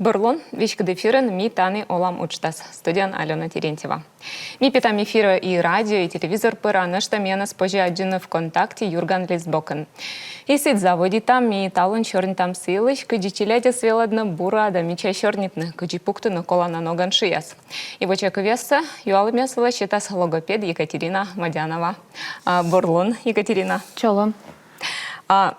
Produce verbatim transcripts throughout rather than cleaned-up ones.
Бур лун, веськыд эфирын «Ми тані олам» уджтас. Студияын Алёна Терентьева. Ми петам эфирӧ и радио, и телевизор пыр, а нӧшта миянӧс позьӧ аддзыны ВКонтакте «Юрган» лист бокын. И сідз, заводитам. Ми талун сёрнитам сы йылысь, кыдзи челядьӧс велӧдны бура да мича сёрнитны, кыдзи пуктыны колана ногӧн шыяс. И вочакывъяссӧ юалӧмъяс вылӧ сетас логопед Екатерина Мадянова. А, бур лун, Екатерина. Чолӧм. А,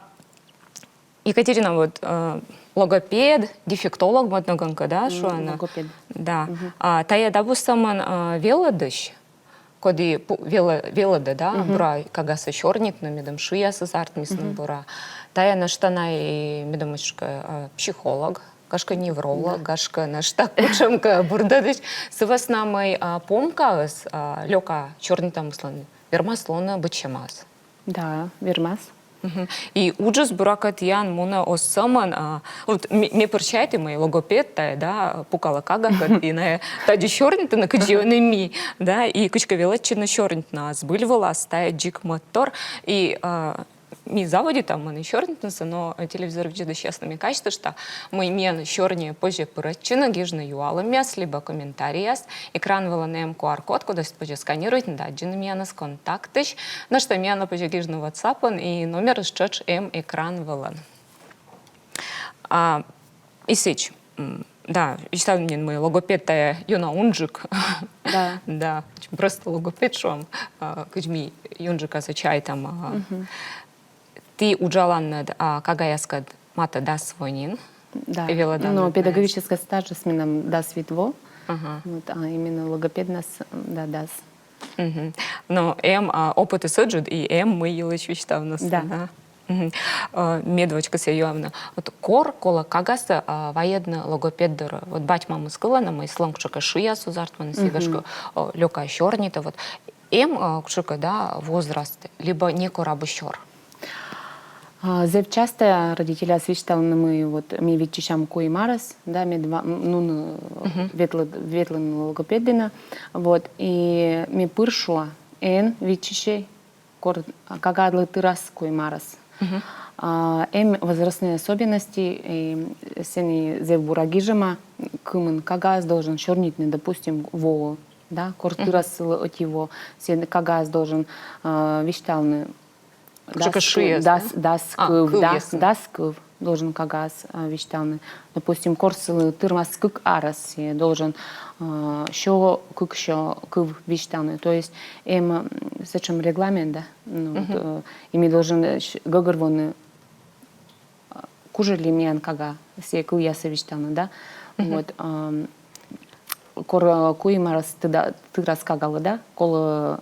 Екатерина, вот, э, логопед, дефектолог мӧд ногӧн кӧ, да, шуӧны? Логопед. Да. А тайӧ да абу сӧмын, э, велӧдысь, коді пу-, велӧ-, велӧдӧ, да, бура кагасӧ сёрнитны, медым шыясыс артмисны бура. Тайӧ нӧшта на и, медым эськӧ, э, психолог, гашкӧ, невролог, гашкӧ, нӧшта кутшӧмкӧ бурдӧдысь. Сы вӧсна мый, а, помкаыс, а, лёка сёрнитӧмыслӧн вермас лоны быдсямаыс. Да, вермас. И уджыс, буракӧ, тіян мунӧ оз сӧмын, а, вот ме, ме пыр чайті, мый логопед тайӧ, да, пукалӧ кагакӧд и найӧ тадзи сёрнитӧны, кыдзи ӧні ми, да, и кыдзкӧ велӧдчӧны сёрнитны, а збыль вылас тайӧ дзик мӧдтор. И, а, ми заводитам ӧні сёрнитнысӧ, но, э, телевизор видзӧдысьяслы ме казьтышта, мый миян сёрниӧ позьӧ пырӧдчыны, гижны юалӧмъяс либӧ комментарийяс. Экран вылын эм Q R-код, кодӧс позьӧ сканируйтны да аддзыны миянӧс Контактысь. Нӧшта миянлы позьӧ гижны WhatsApp-ын, и номерыс тшӧтш эм экран вылын. А, и сідз, м, да, висьталім нин, мый логопед тайӧ ёна унджык. Да. Да, просто логопед шуам, а, кыдз ми унджыкасӧ чайтам, а. Ті уджаланныд, а, кагаяскӧд матӧ дас во нин. Да. Велӧданныд. Но педагогическӧй стажыс менам дас вит во. Ага. Вот, а именно логопеднас, да, дас. Но эм, а, опытыс ыджыд, и эм мый йылысь висьтавнысӧ, да? Да. Э, медводз кӧсъя юавны. Вот кор колӧ кагасӧ, а, вайӧдны логопед дорӧ? Вот бать-мамыс кылӧны, мый сылӧн кутшӧмкӧ шыяс оз артмыны, сійӧ гашкӧ, э, лёка сёрнитӧ, вот. Эм, э, кутшӧмкӧ, да, возраст, либӧ некор абу сёр? А, зэв частӧ родительяс висьталӧны, мый вот ми виччысям куим арӧс, да, мед ва-, м, нуны, ветлы-, ветлыны логопед дінӧ. Вот, и ме пыр шуа, эн виччысьӧй, кор кагаыдлы тырас куим арӧс. А, эм возрастные особенности, и сэні зэв бура гижӧма, кымын кагаыс должен сёрнитны, допустим, воӧ, да, кор тырас сылы ӧти во, сэні кагаыс должен, а, висьталны кутшӧмкӧ дас кы-, шыяс, дас, да? Дас кыв, да, кывъяс. Дас кыв должен кагаыс, а, висьталны. Допустим, кор сылы тырмас кык арӧс, сійӧ должен, а, сё кык, сё кыв висьталны. То есть эм, м, сэтшӧм регламент, да? Ну, вот, э, и ми должен, э, щ-, гӧгӧрвоны, а, кужӧ ли миян кага сійӧ кывъяссӧ висьталны, да? Вот, ам, кор, э, куим арӧс тыда-, тырас кагалы, да? Колӧ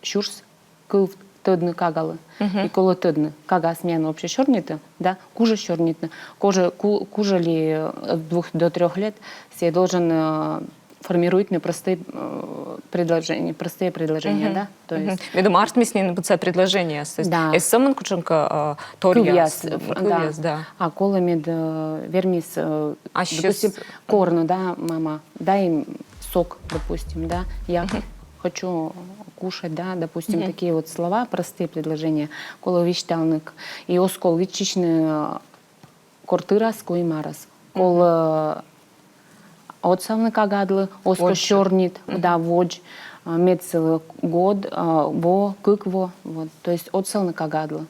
сюрс кыв тӧдны кагалы. И колӧ тӧдны, кагаыс миян вообще сёрнитӧ, да, кужӧ сёрнитны. Кужӧ, ку-, кужӧ ли, э, от двух до трёх лет, сійӧ должен, э, формируйтны простые, э, предложения, простые предложения, да, то есть. Медым артмис нин быдса предложенияс, то есть. Да. Эз сӧмын кутшӧмкӧ, э, торъяс, кывъяс, э, фр-, да. Кывъяс, да. А колӧ мед, э, вермис, э, ассьыс, допустим, корны, да, мама, дай сок, допустим, да, я хочу кушать, да, допустим, такие вот слова, простые предложения, колӧ висьталны к-, и оз кол виччысьны, э, кор тырас куим арӧс. Колӧ, э, отсавны кагаыдлы, оз кӧ сёрнит, да, водз, э, мед сылы год, э, во, кык во, вот, то есть отсавны кагаыдлы.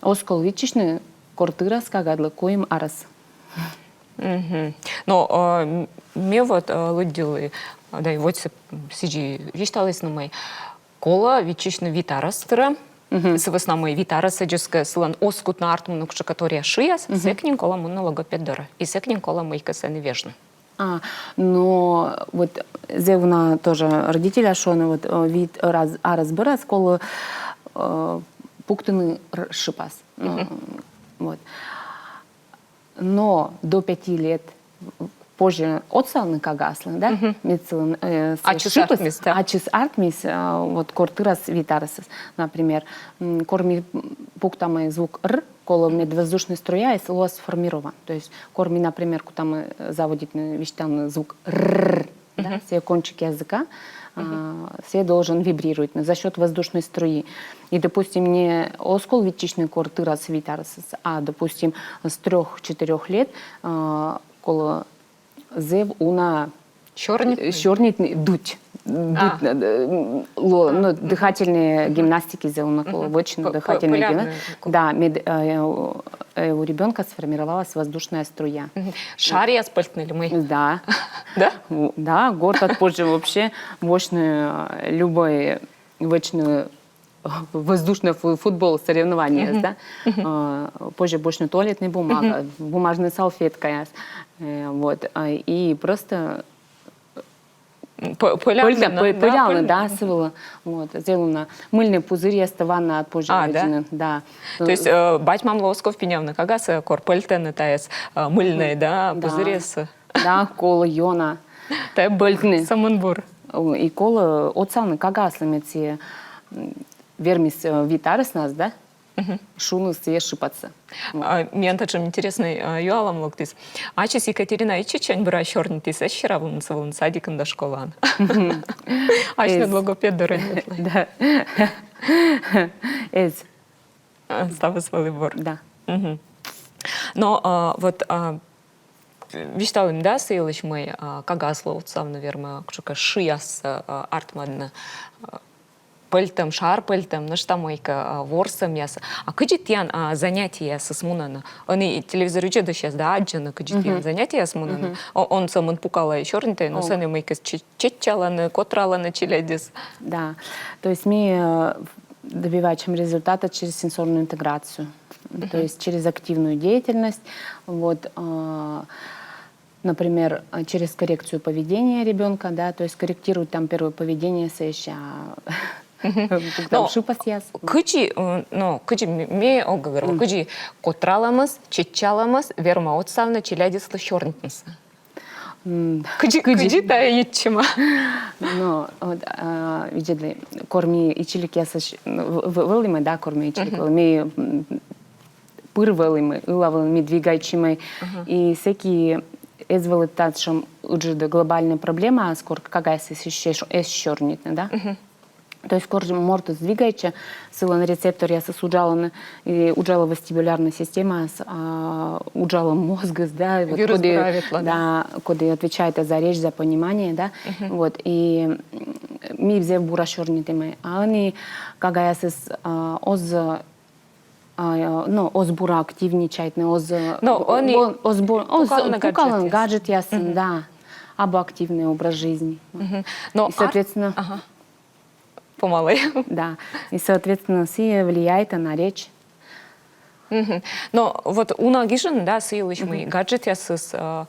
Оз кол виччысьны, кор тырас кагаыдлы куим арӧс. Но, э, м-, ме вот, э, лыддьылі, э, да и водзсӧ, м, сідзи висьталісны, мый колӧ виччысьны вит арӧс тырӧ. Сы вӧсна мый вит арӧсӧдз эськӧ сылӧн оз кутны артмыны кутшӧмкӧ торъя шыяс, сэк нин колӧ мунны логопед дорӧ. И сэк нин колӧ мыйкӧ сэні вежны. А, но вот зэв уна тоже родительяс шуӧны, вот, э, вит раз, арӧс бӧрас колӧ, э, пуктыны р-, шыпас. Ну, вот. Но до пяти лет позьӧ отсавны кагаыслы, да? Мед сылӧн, э, сійӧ ачыс шыпас артмис, да? Ачыс артмис, э, вот кор тырас вит арӧсыс, например. М, кор ми пуктам, э, звук р, колӧ мед воздушнӧй струяыс лоас сформирован. То есть кор ми, например, кутам, э, заводитны висьтавны звук р, да, сійӧ кончик языка, а, сійӧ должен вибрируйтны за счёт воздушной струи. И, допустим, не оз кол виччысьны, кор тырас вит арӧсыс, а, допустим, с трёх-четырёх лет, а, колӧ зэв уна Сёрнитны? Сёрнитны, дуть. Дуть, э, м, ло, ну, дыхательные гимнастики зэв уна колӧ вӧчны, П-, п-, пӧлявны гимнастики. пӧлявны. Да, мед-, э, у, э, у ребенка сформировалась воздушная струя. Шаръяс пӧльтны ли мый? Да. Да? Да, гортад позже вообще вӧчны, э, любой вӧчны воздушный фу- футбол, соревнования, да? Э, Позже вӧчны туалетная бумага, бумажная салфеткаяс. Э, Вот. А, И просто П-, пӧлявны, пӧльтӧ, на- пӧ- да, пӧлявны, пӧлявны. Да, сывлӧ. Вот. Зэв уна. Мыльный пузырьястӧ ваннаад позже А, да? вӧчны, да. То есть э, бать-мамлы оз ков пинявны кагасӧ, кор пӧльтӧны тайӧс, э, мыльный, да, пузырьяс. Да, колӧ ёна. Тайӧ Пӧльтны. Сӧмын бур. И колӧ отсавны кагаыслы, мед сійӧ, м, вермис, э, вит арӧснас, да? Шуны сійӧ шыпасьны. А, Миян татшӧм интереснӧй, а, юалӧм локтіс. Ачыс Екатерина ичӧтсянь бура сёрнитіс, эз серавлыны сы вылын садикын да школаын. Асьныд логопед дорӧ нин ветлӧй. Да. Эз. А, Ставыс вӧлі бур. Да. Но а, вот а, висьталім, да, сы йылысь, мый а, кагаыслы отсавны вермӧ кутшӧмкӧ шыяс, а, артмӧдны, а, пӧльтӧм, шар пӧльтӧм, нӧшта мыйкӧ, а, ворсӧмъяс. А кыдзи тіян а, занятиеясыс мунӧны? Ӧні телевизор видзӧдысьяс да аддзӧны, кыдзи тіян занятиеяс мунӧны. О- Он сӧмын пукалӧ, сёрнитӧ, но сэні мыйкӧ че- чеччалӧны, котралӧны челядьыс. Да. То есть ми э, добиваемся результата через сенсорную интеграцию, то есть через активную деятельность. Вот, э, например, э, через коррекцию поведения ребенка, да, то есть корректировать там первое поведение, сэсся там Но шыпасъяс. Кыдзи, м, но кыдзи ме- ме ог гӧгӧрво, кыдзи котралӧмыс, чеччалӧмыс вермӧ отсавны челядьыслы сёрнитнысӧ. М, Кыдзи, кыдзи тайӧ йитчӧма? Но вот, а, видзӧдлы, кор ми ичӧтикъясысь, ну, в- в- вӧлімӧ, да, кор ми ичӧтик вӧлімӧ, ми м, пыр вӧлімӧ, ылі вӧлімӧ, ми двигайтчимӧ. И сэки эз вӧлі татшӧм ыджыд глобальнӧй проблемаыс, кор кагаыс эз, эз, эз сёрнитны, да? То есть кор мортыс двигайтчӧ, сылӧн рецепторъясыс уджалӧны, и уджалӧ вестибулярнӧй системаыс, а, уджалӧ мозгыс, да, и вот Вирус коді, бура ветлӧ, да. Да, коді отвечает за речь, за понимание, да, вот, и м, ми зэв бура сёрнитӧмӧй. А ӧні кагаясыс а, оз, а, ну, оз бура активничайтны, оз, Но ӧні оз бура, оз пукалӧны пукалӧны гаджетъясын. Гаджетъясын, да, абу активный образ жизни. Но И, соответственно, Помалӧй. Да. И, соответственно, сійӧ влияет на речь. Но вот уна гижӧны, да, сы йылысь, мый гаджетъясыс э,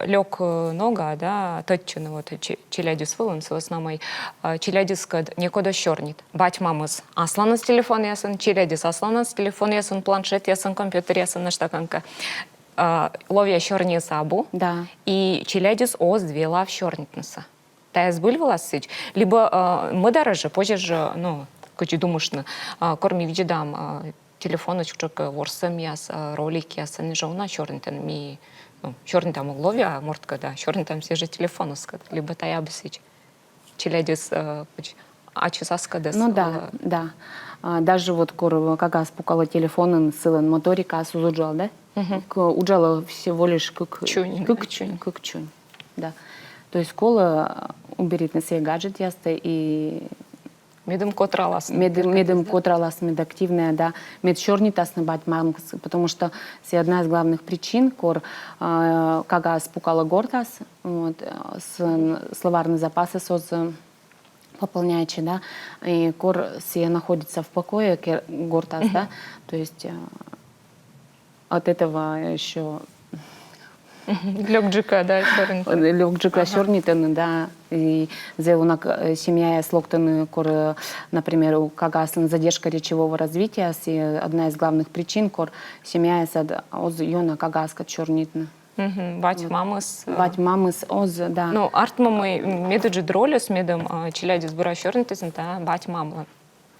лёк э, нога, да, тӧдчӧны вот че- челядьыс вылын, сы вӧсна мый э, челядьыскӧд некод оз сёрнит. Бать-мамыс асланыс телефонъясын, челядьыс асланыс телефонъясын, планшетъясын, компьютеръясын, нӧшта кӧнкӧ. Э, Ловъя сёрниыс абу. Да. И челядьыс оз велав сёрнитнысӧ. Тайӧ збыль вылас сідз? Либӧ э, мӧдарӧ жӧ, позьӧ жӧ, ну, кыдзи думыштны, э, кор ми видзӧдам э, телефонысь кутшӧмкӧ ворсӧмъяс, э, роликъяс, ӧні жӧ уна сёрнитӧны, ми, ну, сёрнитам ог ловъя морткӧд, а сёрнитам сійӧ жӧ телефоныскӧд. Либӧ тайӧ абу сідз? Челядьыс э, кыдз ачыс аскӧдыс. Ну да, да. А, даже вот кор кагаыс пукалӧ телефонын, сылӧн моторикаыс оз уджав, да? К- Уджалӧ всего лишь кык Чунь, кык чунь. Кык чунь, да. То есть колӧ уберитны сійӧ гаджетъястӧ и Медым котраласны. Мед, медым котраласны, мед активнӧя, да, мед сёрнитасны бать-мамыс, потому что сійӧ одна из главных причин, кор э, кагаыс пукалӧ гортас, вот, э, с- словарный запасыс оз пополняйтчы, да, и кор сійӧ находится в покое кер- гортас, да, то есть э, от этого ещё Лёкджыка, да, сёрнитӧны. Лёкджыка сёрнитӧны, да. И зэв уна э, семьяяс локтӧны, кор, э, например, у кагаыслӧн задержка речевого развития, и одна из главных причин, кор семьяясад оз ёна кагаыскӧд сёрнитны. Бать-мамыс. э, Бать-мамыс оз, да. Ну, артмӧ, мый медыджыд рольыс медым э, челядьыс бура сёрнитісны, да, бать-мамлӧн.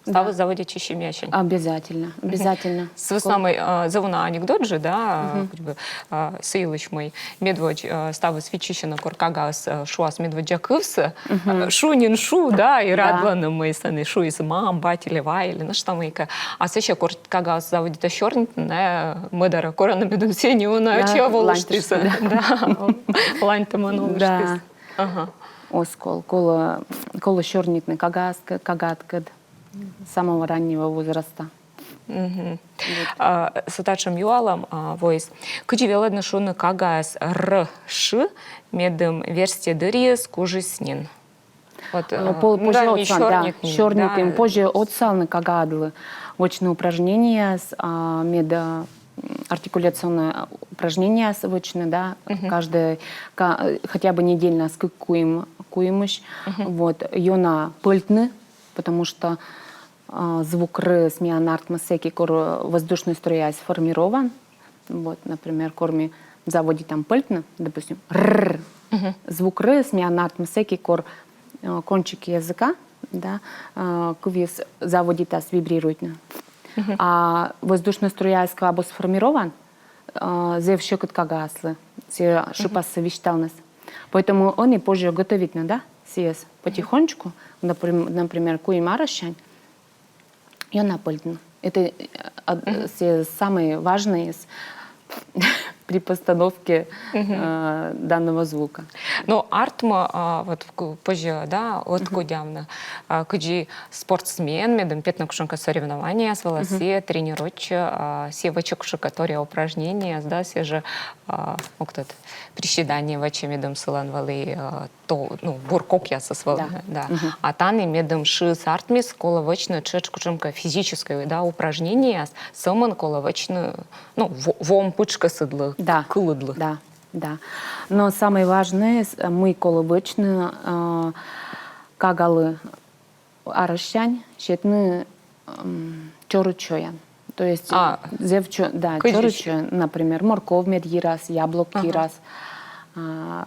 Ставыс заводитчӧ семьясянь. Обязательно, обязательно. Сы вӧсна мый, а, зэв уна анекдот жӧ, да, как бы, а, сы йылысь мый медводз, а, ставыс виччысьӧны, кор кагаыс, а, шуас медводдза кывсӧ, а, шу нин шу, да, и радлӧны, мый сэні шуис мам, бать или вай или нӧшта мыйкӧ. А сэсся кор кагаыс заводитӧ сёрнитны, э, мӧдарӧ корӧны, медым сэні уна ӧтчыд волыштіс. Да, ланьтӧмӧн волыштіс. Ага. Оз кол, колӧ, колӧ сёрнитны кагаыскӧд, кагаыскӧд с самого раннего возраста. А, со татшӧм юалӧм, а, воис. Кыдзи велӧдны шуны кагаӧс р, ш, медым верстьӧ дырйиыс кужис нин? Вот, э, позьӧ отсалны, да, сёрнитны, позьӧ отсалны кагаыдлы. Вӧчны упражненияс, а, мед, а, артикуляционные упражненияс вӧчны, да, каждый, ка-, хотя бы недельнас кык-куим, куимысь. Вот, ёна пӧльтны, потому что, а, звук р-ыс миян артмӧ сэки, кор воздушный струяыс сформирован. Вот, например, кор ми заводитам пӧльтны, допустим, р. Звук р-ыс миян артмӧ сэки, кор, э, кончик языка, да, э, кывйыс заводитас вибрируйтны. А воздушная струяыс кӧ абу сформирован, э, зэв сьӧкыд кагаыслы сійӧ шыпассӧ висьталныс. Поэтому ӧні позьӧ готовитны, да, сійӧс потихонечку, наприм-, например, куим арӧссянь, ёна пӧльтны. Это, э, од-, се-, самое важное с-, при постановке, э, данного звука. Но артмӧ, а, вот к-, позьӧ, да, вот кодявны, а, кыдзи спортсмен, медым петны кутшӧмкӧ соревнованияяс вылӧ, сійӧ тренируйтчӧ, а, сійӧ вӧчӧ кутшӧмкӧ торъя упражненияяс, да, сійӧ жӧ, а, ну, кто-то приседание вӧчӧ, медым сылӧн вӧлі, а, то, ну, бур кокъясыс вӧліны, да. А тані медым шыыс артмис, колӧ вӧчны тшӧтш кутшӧмкӧ физическӧй, да, упражненияяс, сӧмын колӧ вӧчны, ну, во-, вом пытшкӧсыдлы, кылыдлы. Да, да. Но самое важное, с-, мый колӧ вӧчны, э, кагалы арӧссянь сетны, м, чорыд сёян. То есть, а, зэв чо-, да, чорыд сёян, например, морков мед йирас, яблок йирас, а,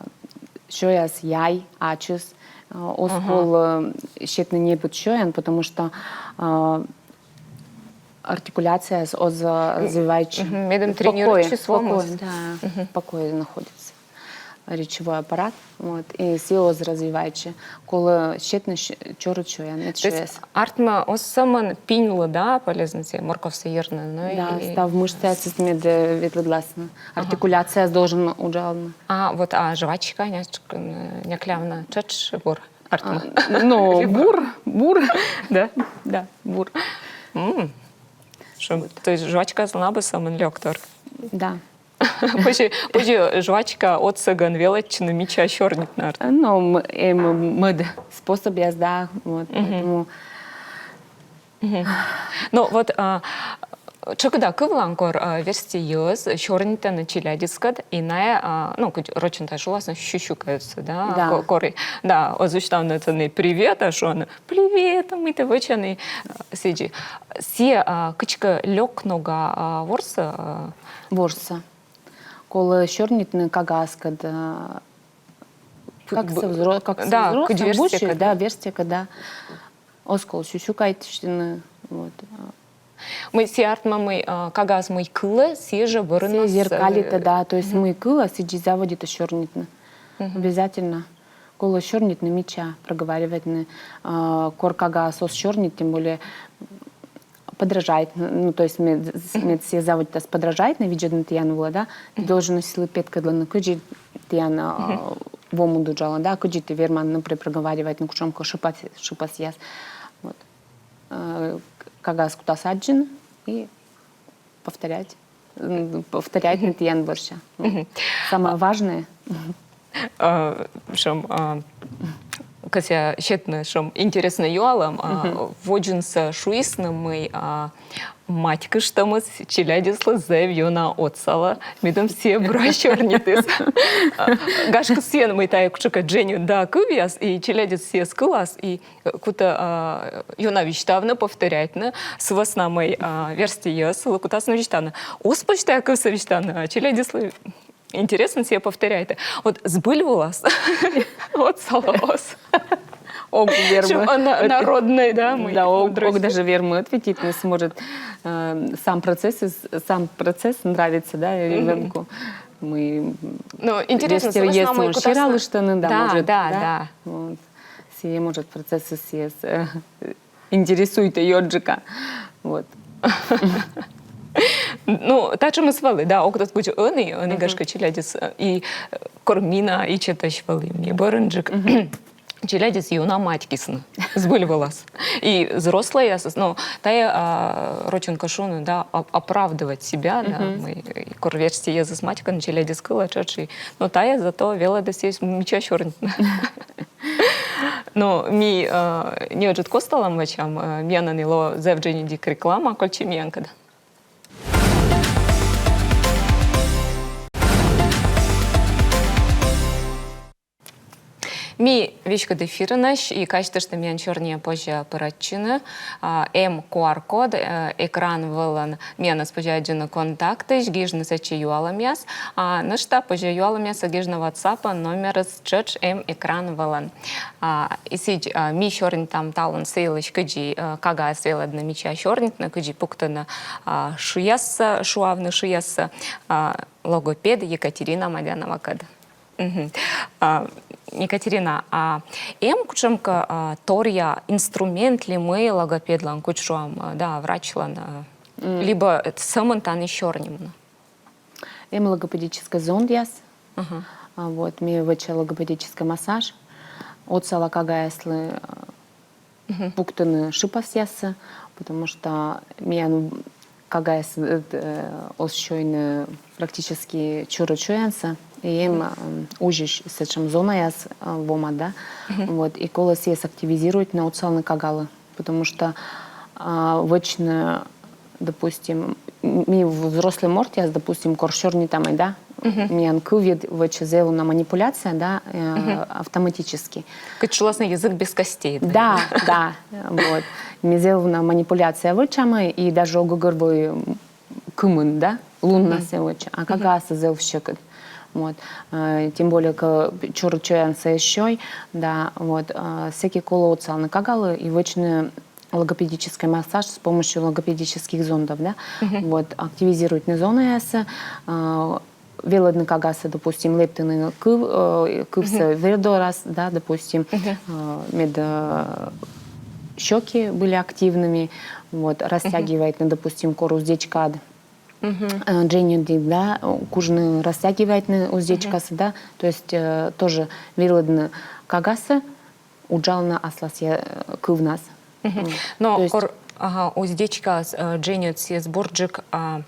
сёяс яй, ачыс, а, оз кол, э, сетны небыд сёян, потому что, а, артикуляцияыс оз развивайтчы. Медым тренируйтчис вомыс. Да, в покое находится речевой аппарат. Вот. И сійӧ оз развивайтчы. Колӧ сетны чорыд сёян, мед сёяс. Артмӧ, оз сӧмын пиньлы, да, полезнӧ сійӧ морковсӧ йирны, но и... Да, став мышцаясыс мед, э, ветлӧдласны. Артикуляцияыс должен уджалны. А вот, а жвачка, няч-, э, няклявны тшӧтш бур артмӧ? А, ну, бур, бур. Да? Да, бур. М. Шо-, то есть жвачкаыс абу сӧмын лёктор? Да. Позьӧ, позьӧ жвачка отсӧгӧн велӧдчыны мича сёрнитны артмӧ. Но м-, эм мӧд способъяс, да, вот, поэтому... Но вот, а, тшӧкыда кывлам, кор, а, верстьӧ йӧз сёрнитӧны челядьыскӧд, и найӧ, а, ну, кыдз рочӧн тай шуласны, сюсюкаются, да? Да. Ко-, кор, да, оз висьтавны тані «привет», а шуӧны «привет», а мый тэ вӧчан, и, а, сідзи. Сійӧ, а, кыдзкӧ лёк нога, а, ворсӧ, а? Ворсӧ. Колӧ сёрнитны кагаыскӧд, э, как со взро-, как со взрослым, да, кыдз верстьӧкӧд, да, верстьӧкӧд, да. Оз кол сюсюкайтчыны, вот. Мый сійӧ артмӧ, мый, э, кагаыс мый кылӧ, сійӧ жӧ бӧрынас, сійӧ зеркалитӧ, э, да, то есть мый кылӧ, сідзи заводитӧ сёрнитны. Обязательно. Колӧ сёрнитны мича, проговаривайтны, э, кор кагаыс оз сёрнит, тем более подражайтны, ну, то есть мед, мед сійӧ заводитас подражайтны, видзӧдны тіян вылӧ, да, ті должны сылы петкӧдлыны, кыдзи тіян, а, вомыд уджалӧ, да, кыдзи ті верманныд, например, проговаривайтны кутшӧмкӧ шыпас, шыпасъяс. Вот. Э, кагаыс кутас аддзыны и повторять. М, повторять на тіян бӧрся. Самое важное. А, шуам, а, кӧсъя сетны, шуам, интереснӧй юалӧм, а, водзынсӧ шуисны, мый, а, матькыштӧмыс челядьыслы зэв ёна отсалӧ, медым сійӧ бура сёрнитіс. А, гашкӧ, сійӧн, мый тайӧ кутшӧмкӧ дженьыд да кывъяс, и челядьыс сійӧс кылас, и кутӧ, а, ёна висьтавны, повторяйтны, сы вӧсна мый, а, верстьӧяс сылы кутасны висьтавны. Оз позь тайӧ кывсӧ висьтавны, а челядьыслы интереснӧ, сійӧ повторяйтӧ. Вот збыль вылас отсалӧ оз? Ог вермы. Чтоб она народная, да, мый Да, ог, мудрость. Ог даже вермы ответить, но сможет, э, сам процесс, из- сам процесс нравится, да, ребенку. Мы Ну, интересно, если согласна, есть мый он кутас на- щиралыштыны, да, Да, может, да, да. Да. Вот. Сие может процесс съесть, э, интересует её джика. Вот. Ну, татшӧмыс вӧлі, да, ог тӧд, кыдз ӧні, ӧні гашкӧ челядьыс, э, и, э, кор ми на ичӧтӧсь вӧлім, и бӧрынджык. Челядьыс ёна матькисны, збыль вылас. И взрослӧйясыс, но тайӧ, а, рочӧн кӧ шуны, да, оп- оправдывать себя, да, мый, и кор верстьӧ йӧзыс матькӧны, челядьыс кылӧ тшӧтш и, но тайӧ зато велӧдӧ сійӧс мича сёрнитны. Но ми, э, неыджыд кост олам вӧчам, э, миян ӧні лоӧ зэв дженьыдик реклама, кольччӧй миянкӧд. Ми веськыд эфирынӧсь, и казьтышта, миян сёрниӧ позьӧ пырӧдчыны. А, эм Q R-код, э, экран вылын, миянӧс позьӧ аддзыны Контактысь, гижны сэтчӧ юалӧмъяс. А нӧшта позьӧ юалӧмъяссӧ гижны WhatsApp-ын, номерыс тшӧтш эм экран вылын. А, и сідз, а, ми сёрнитам талун сы йылысь, кыдзи, э, кагаӧс велӧдны мича сёрнитны, кыдзи пуктыны, а, шыяссӧ, шуавны шыяссӧ, а, логопед Екатерина Мадяновакӧд. Мгм. А, Екатерина, а эм кутшӧмкӧ, а, торъя инструмент ли мый логопедлӧн, кутшӧм, а, да, врачлӧн, а, либӧ сӧмын тані сёрниын? Эм логопедическӧй зондъяс. Ага. А, вот, ми вӧчам логопедическӧй массаж. Отсалам кагаяслы, а, пуктыны шыпасъяссӧ, потому что миян кагаяс, э, оз сёйны практически чурӧ чоянсӧ, и эм, м, узьысь сэтшӧм зонаяс, э, вомад, да. Вот, и колӧ сійӧс активизируйтны, отсалны кагалы, потому что, а, вӧчны, допустим, м- ми взрослӧй мортъяс, допустим, кор сёрнитам, да, миян кывйыд вӧчӧ зэв уна манипуляция, да, э, автоматически. Кыдз шуласны, язык без костей, да? Да, да, вот. Ми зэв уна манипуляция вӧчам, и даже ог гӧгӧрво, кымын, да, луннас сійӧ вӧчӧ, а кагаыс зэв сьӧкыд. Вот. Э, тем более, кӧ чурӧ чоянсӧ эз сёй, да, вот. Э, сэки колӧ отсалны кагалы и вӧчны логопедический массаж с помощью логопедических зондов, да. Вот, активизируйтны зонаяссӧ, э, велӧдны кагассӧ, допустим, лэптыны кыв, э, кывсӧ вер дорас, да, допустим, э, мед, э, щёки были активными, вот, растягивайтны, допустим, кор уздечкаыд, э, дженьыдик, да, кужны растягивайтны уздечкасӧ, да, то есть, э, тоже велӧдны кагассӧ уджалны аслас, э, кывнас. М. Но то есть кор, ага, уздечкаыс, э, дженьыд, сійӧс бурджык, а,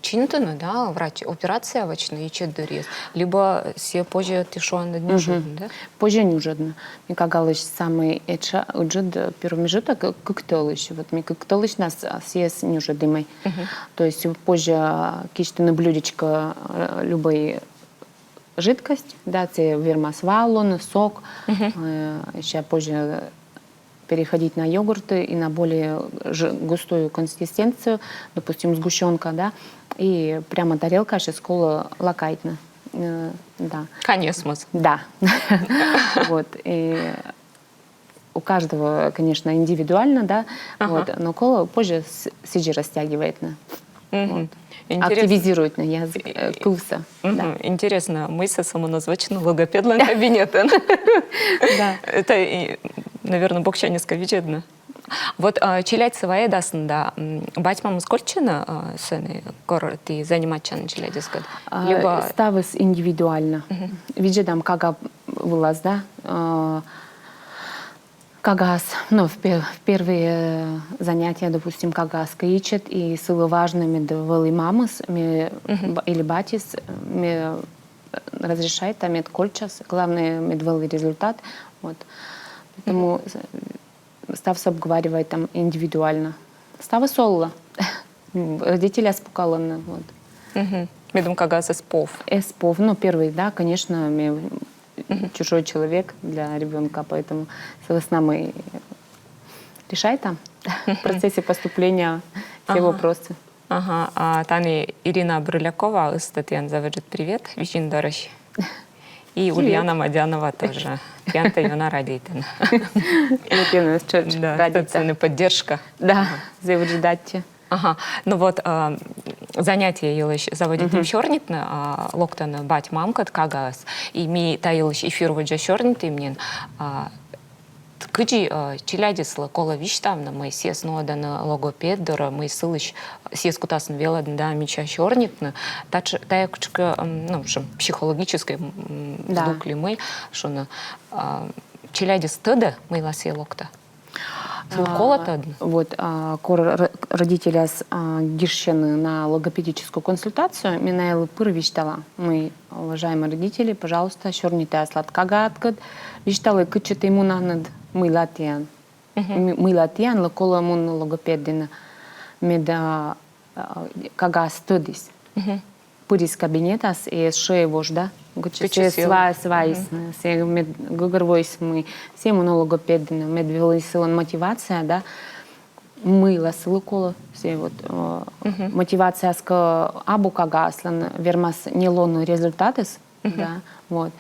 чинтыны, да, врач, операция вӧчны ичӧт дырйиыс, либӧ сійӧ позьӧ, ті шуанныд, нюжӧдны, да? Позьӧ нюжӧдны. Ми кагалысь самый этша ыджыд, э, промежуток, э, кык тӧлысь. Вот ми кык тӧлысьнас, а, сійӧс нюжӧдім. То есть позьӧ кисьтыны блюдечко, э, любой жидкость, да, сійӧ вермас ва лоны, сок, э, ещё позже переходить на йогурты и на более жи- густую консистенцию, допустим, сгущёнка, да, и прямо тарелкасьыс колӧ лакайтны. Э, да. Каньяс моз. Да. Вот. И у каждого, конечно, индивидуально, да, вот, но колӧ позьӧ с- сідзи растягивайтны. Вот. Активизируйтны язык, э, кывсӧ. Да. Интереснӧ, мыйсӧ сӧмын оз вӧчны логопедлӧн кабинетын. Да. Это, и, наверное, боксяньыс кӧ видзӧдны. Вот, а, челядьсӧ вайӧдасны да, м, бать-мамыс кольччӧны, а, сэні, кор ті занимайтчанныд челядьыскӧд? А, либӧ ставыс индивидуально. Видзӧдам кага вылас, да, а, кагаыс, ну, в пе- в первые занятия, допустим, кагаыс кӧ ичӧт, и сылы важнӧ, мед вӧлі мамыс, ме- ба- или батьыс, ме разрешайта, мед кольччас, главное, мед вӧлі результат. Вот. Поэтому с- ставсӧ обговаривайтам индивидуально. Ставыс олӧ. Родительяс пукалӧны, вот. Медым кагаыс эз пов. Эз пов, ну, первый, да, конечно, ме- чужой человек для ребёнка, поэтому сы вӧсна ми решайтам в процессе поступления все вопросы. Ага, а тані Ирина Брылякова ыстӧ тіянлы зэв ыджыд привет Визин дорысь. И Ульяна Мадянова тоже. Пиянтӧ ёна радейтӧны. Вот ёна тшӧтш. Да, Радейта. Стӧчмӧ поддержка. Да, зэв ыджыд аттьӧ. Ага. Ну вот, а, занятие йылысь заводитім сёрнитны, а, локтӧны бать-мамкӧд, кагаыс. И ми та йылысь эфир водзас сёрнитім нин, а, кыдзи, а, челядьыслы колӧ висьтавны, мый сійӧс нуӧдӧны логопед дорӧ, мый сылысь сійӧс кутасны велӧдны да мича сёрнитны. Тачӧ, тайӧ кутшӧмкӧ, м, ну, в общем, психологическӧй, м, Да. здук ли мый, шуны, а, челядьыс тӧдӧ, мыйла сійӧ локтӧ. Сылы А, колӧ тӧдны. Вот, а, кор р-, родительяс, а, гижсьӧны на логопедическую консультацию, ми найӧлы пыр висьталам, мый, уважаемые родители, пожалуйста, сёрнитӧй аслад кагаыдкӧд, висьталӧй, кытчӧ ті мунанныд, мыйла тіян. М-, мыйла тіянлы колӧ мунны логопед дінӧ. Мед, а, а, кагаыс тӧдіс. Пырис кабинетас и эз шӧйӧвош, да? Кытчӧ сійӧс вайисны, сійӧ мед гӧгӧрвоис, мый сійӧ мунӧ логопед дінӧ, мед вӧлі сылӧн мотивация, да? Мыйла сылы колӧ, сійӧ вот, э, мотивацияыс кӧ абу кагаыслӧн, вермас не лоны результатыс, да, вот.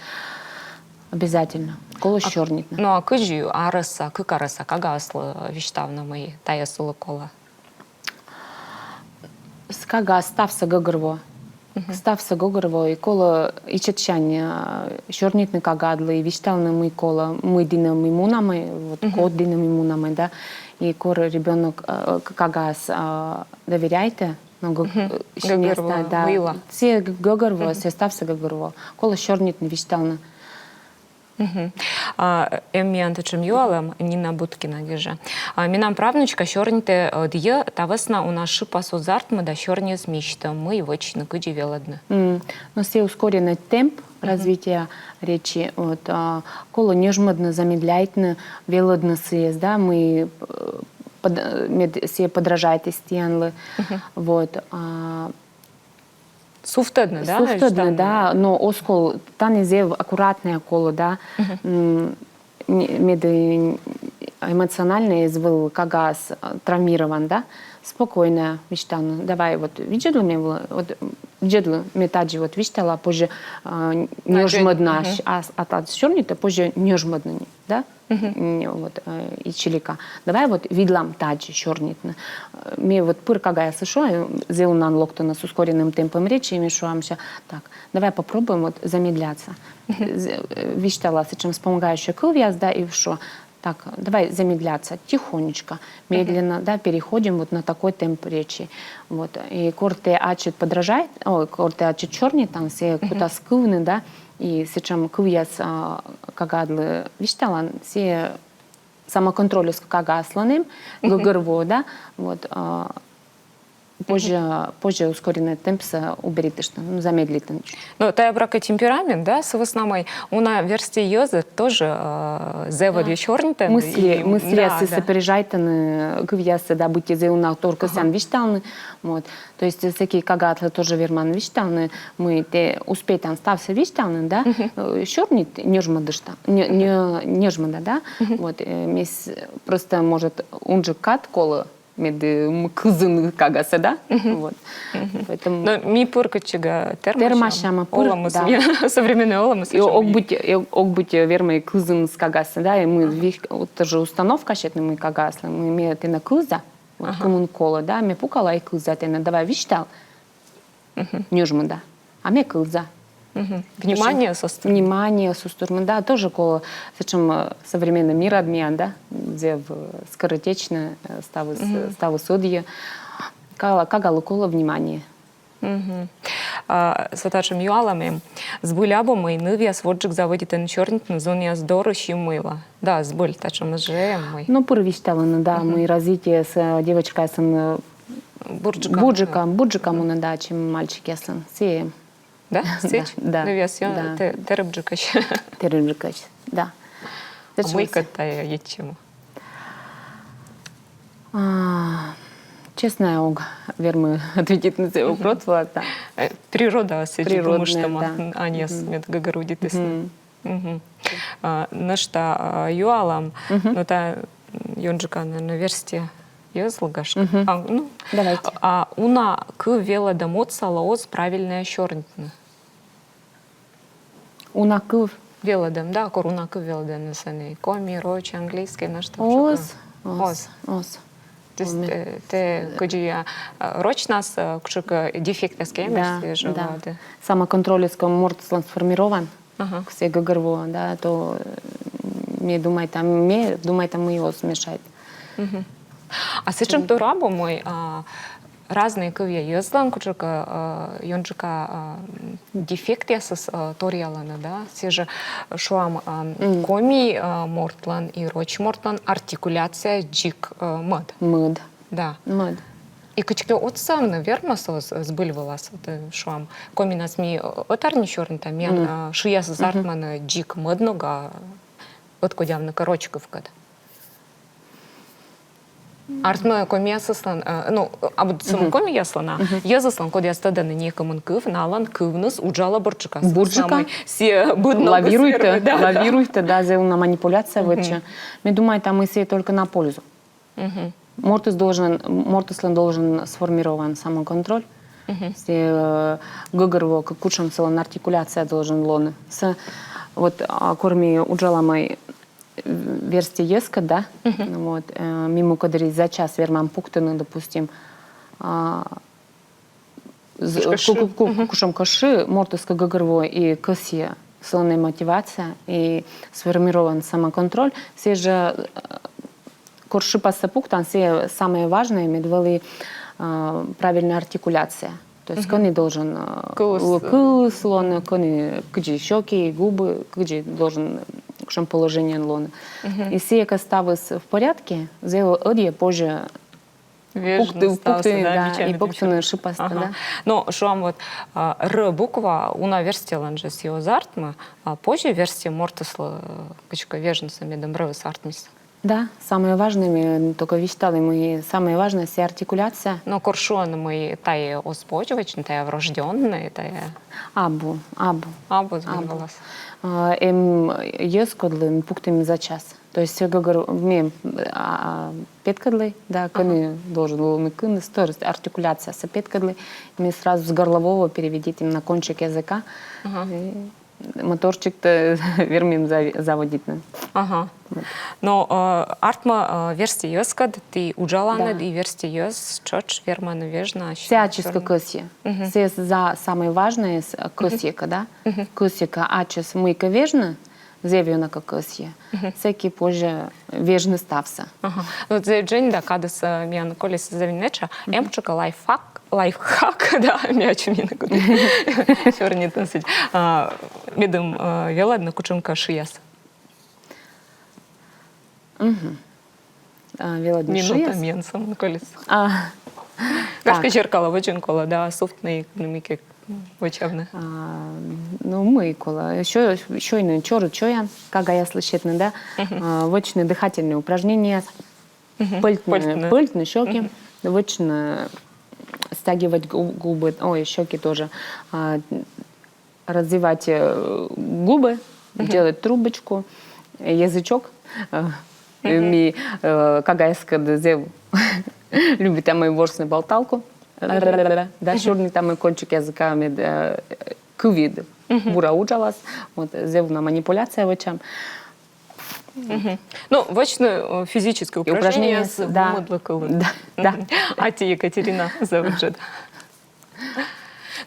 Обязательно. Колӧ сёрнитны. Ну а кыдзи арӧса, кык арӧса кагаыслы висьтавны, мый тайӧ сылы колӧ? С-, кагаыс ставсӧ гӧгӧрвоӧ. Ставсӧ гӧгӧрвоӧ, и колӧ ичӧтсянь, а, сёрнитны кагаыдлы, и висьталны, мый колӧ, мый дінӧ ми мунамӧ, вот, код дінӧ ми мунамӧ, да. И кор ребёнок, а, к-, кагаыс, а, доверяйтӧ, но гӧ-, э, синъяс, да, да. Сійӧ г-, гӧгӧрвоӧ, сійӧ ставсӧ гӧгӧрвоӧ. Колӧ сёрнитны, висьталны. Мгм. А, эм миян татшӧм юалӧм, Нина Будкина гижӧ. А, менам правнучка сёрнитӧ ӧдйӧ, та вӧсна уна шыпас оз артмы да сёрниыс мисьтӧм, мый вӧчны, кыдзи велӧдны. М, но сійӧ ускоренный темп развития речи, вот, а, колӧ нёжмӧдны, замедляйтны, велӧдны сійӧс, да, мый, э, под-, мед сійӧ подражайтіс тіянлы. Вот, а, Сувтӧдны, да? Сувтӧдны, да, но оз кол, тані зэв аккуратнӧя колӧ, да. М, не-, мед, э, эмоциональнӧ эз вӧв кагаыс, э, травмирован, да. Спокойнӧя висьтавны. Давай, вот, видзӧдлы ме вылӧ, вот, видзӧдлы, ме тадзи вот висьтала, позьӧ, э, нёжмӧдны, а, а, а тадзи сёрнитӧ, позьӧ нёжмӧдны, да. М, вот, э, и чилика. Давай вот видлам тадзи сёрнитны. Э, ме вот пыр кагаяслы шуа, э, зэв унаӧн локтӧны с ускоренным темпом речи, и ме шуа, мися, так, давай попробуем вот замедляться. З-, э, висьтала сэтшӧм вспомогающӧй кывъяс, да, и шуа, так, давай замедляться, тихонечко, медленно, да, переходим вот на такой темп речи. Вот, и кор тэ ачыд подражайт, ой, кор тэ ачыд сёрнитан, сійӧ кутас кывны, да, и сэтшӧм кывъяс, а, кагаыдлы висьталан, сійӧ самоконтрольыс кагаыслӧн эм, гӧгӧрвоӧ, да, вот, а, позьӧ, позьӧ ускоренный темпсӧ уберитыштны, ну, замедлитны. Но тайӧ, буракӧ, темперамент, да, сы вӧсна мый уна верстьӧ йӧзыс тоже, а, зэв ӧдйӧ сёрнитӧны. Мысли, мысльяссӧ опережайтӧны кывъяссӧ, да, быттьӧ зэв уна тор кӧсъян висьталны, вот. То есть сэки кагаыдлы тоже верман висьталны, мый тэ успейтан ставсӧ висьталны, да, э, сёрнит нёжмӧдышта, нё-, нё-, нёжмӧда, да, вот, э, мес-, просто, может, унджык кад колӧ, мед, э, м, кывзыны кагассӧ, да, вот. Поэтому... Но ми пыр кытчӧкӧ тэрмасям. Тэрмасям, а пыр, олӧмыс, да. Современнӧй олӧмыс. И ог быттьӧ, и ог быттьӧ вермӧй кывзыны кагассӧ, да, и мый вик-, вот тоже установка сетны, мый кагаыслы, мый ме тэнӧ кывза, вот, кымын колӧ, да, ме пукала и кывза тэнӧ, давай висьтал, нёжмӧда. А ме кывза. Внимание состав. Внимание состав, да, тоже колӧ, сэтшӧм, э, современнӧй мирад миян, да, зэв, э, скоротечнӧ, э, ставыс, э, ставыс ӧдйӧ. Кага-, кагалы колӧ внимание. А, со татшӧм юалӧм эм. Збыль абу, мый нывъяс водзджык заводитӧны сёрнитны зонъяс дорысь и мыйла? Да, збыль, татшӧмыс жӧ эм мый. Но пыр висьталӧны, да, мый развитие с, э, девочкаясын, э, бурджыка, бурджыка мунӧ, да, чем мальчикъясын. Сійӧ эм. Да? Сідз? Да. Нывъяс, да, тэ-, тэрыбджыкӧсь. Тэрыбджыкӧсь, да. А мыйкӧ тайӧ йитчӧма? А, честно, ог вермы ответитны сійӧ вопрос, Влада. Э, природа сідзи думыштӧма, да. Аньяс мед гӧгӧрвоитісны. А, нӧшта, а, юалам, но та, м, ёнджыка, наверно, верстьӧ йӧзлы, гашкӧ. А, ну, давайте. А уна кыв велӧдӧм отсалӧ оз правильнӧя сёрнитны? Уна кыв. Велӧдӧм, да, кор уна кыв велӧдӧны сэні. Коми, роч, английский, нӧшта. Оз, оз, оз. То есть э, тэ кыдзи, а, а, рочнас, а, кутшӧмкӧ дефектъяс кемӧсь, Да, жӧ да. Вӧлі. Самоконтрольыс кор мортыслӧн сформирован, Ага. сійӧ гӧгӧрвоӧ, да, то э, ме думайта, ме думайта, мый оз мешайт. А сэтшӧм тор абу, мый а, разнӧй кывъя йӧзлӧн кутшӧмкӧ а, ёнджыка а, дефектъясыс а, торъялӧны, да? Сійӧ жӧ, шуам, а, коми а, мортлӧн и роч мортлӧн артикуляция дзик а, мӧд. Мӧд. Да. Мӧд. И кыдзкӧ отсавны вермас оз збыль вылас, вот, э, шуам. Комиӧнас ми э, ӧтарӧ нин сёрнитам, миян а, шыясыс артмӧны дзик мӧд ног, а ӧткодявны кӧ роч кывкӧд. Артмӧ комиясыслӧн, э, ну, абу сӧмын комияслӧн, а йӧзыслӧн, кодъяс тӧдӧны некымын кыв, налӧн кывныс уджалӧ бурджыка. Бурджыка? Сійӧ быд ног Лавируйтӧ, свермӧ, да, да. Лавируйтӧ, да, зэв уна манипуляция вӧчӧ. Ме думайта, мый сійӧ только на пользу. Мортыс должен, мортыслӧн должен сформирован самоконтроль. Сійӧ э, гӧгӧрвоӧ, к- кутшӧм сылӧн артикуляция должен лоны. С, вот а, кор ми уджалам верстьӧ йӧзкӧд, да? Вот, э, ми мукӧддырйи за час вермам пуктыны, допустим, а, з- Кутшӧмкӧ шы. ку- ку- ку- кутшӧмкӧ шы, мортыс кӧ гӧгӧрвоӧ и кӧсйӧ, сылӧн мотивация и сформирован самоконтроль, сійӧ жӧ э, кор шыпассӧ пуктан, сійӧ самое важное, мед вӧлі э, правильная артикуляция. То есть кӧні должен э, Кылыс. Кылыс лоны, кӧні кыдзи щёки, губы, кыдзи должен кутшӧм положениеын лоны. И сійӧ кӧ ставыс в порядке, зэв ӧдйӧ позьӧ Вежны пуктыны, ставсӧ, пуктыны, да, да, мича и ми пуктыны тӧдчам. Шыпасті, Ага. Да. Но шуам вот а, р буква, уна верстьӧлӧн жӧ сійӧ оз артмы, а позьӧ верстьӧ мортыслы э, кыдзкӧ вежнысӧ, медым рыс артмис. Да, самое важное, ми только висьталім, и самое важное, сійӧ артикуляция. Но кор шуӧны, мый тайӧ оз позь вӧчны, тайӧ врождённӧй, тайӧ... Абу, абу. Абу збыль вылас. А, эм йӧз, кодлы ми пуктім за час. То есть гӧгӧр ми а, петкӧдлім, да, кӧні должен лоны кылыс, то есть артикуляциясӧ петкӧдлім, ми сразу с горлового переводитім на кончик языка. И моторчиктӧ вермим за- заводитны. Ага. Но э, артмӧ э, верстьӧ йӧзкӧд ті уджаланныд, и верстьӧ йӧз тшӧтш вермӧны вежны. Сійӧ ачыс кӧ кӧсйӧ. Сійӧ за самое важное, с- кӧсйӧ кӧ, да? Кӧсйӧ кӧ ачыс мыйкӧ вежны, зэв ёна кӧ кӧсйӧ. Сэки позьӧ вежны ставсӧ. Ага. Ну, зэв дженьыд да кадыс э, миян колис, зэв нин этша. Эм кутшӧмкӧ лайфхак, лайфхак, да, миян чунина куд. Сёрнитӧмысь. А, медым э, велӧдны кутшӧмкӧ шыяс. А, велӧдны Минута шыяс. Миян сӧмын колис. А, Гашкӧ, зеркалӧ водзын колӧ, да, сувтны, мыйкӧ вӧчавны. А, ну, мый колӧ. Ещё, ещё и чорыд сёян, кагаяслы сетны, да. А, вӧчны дыхательные упражнения. Пӧльтны, Пӧльтны. Пӧльтны щёки. Вӧчны стягивать гу- губы, ой, щёки тоже. А, развивать э, губы, делать трубочку, язычок. Э, Ми э, кагаяскӧд зэв любитам ворсны болталку. Да, сёрнитам кончик языка мед э, кывйыд бура уджалас. Вот, зэв уна манипуляция вӧчам. Ну, вӧчны э, физическӧй упражнение, Упражнение, да. Вумыдлы кылын. Да, да. Аттьӧ, Екатерина, зэв ыджыд.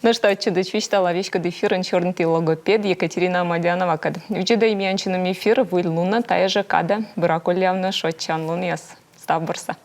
Нӧшта ӧтчыдысь висьтала: веськыд эфирын сёрниті логопед Екатерина Мадяновакӧд. Видзӧдӧй миян сьӧлӧм эфир выль лунӧ тайӧ жӧ кадӧ. Бура коллявны, шойччан лунъяс. Став бурсӧ.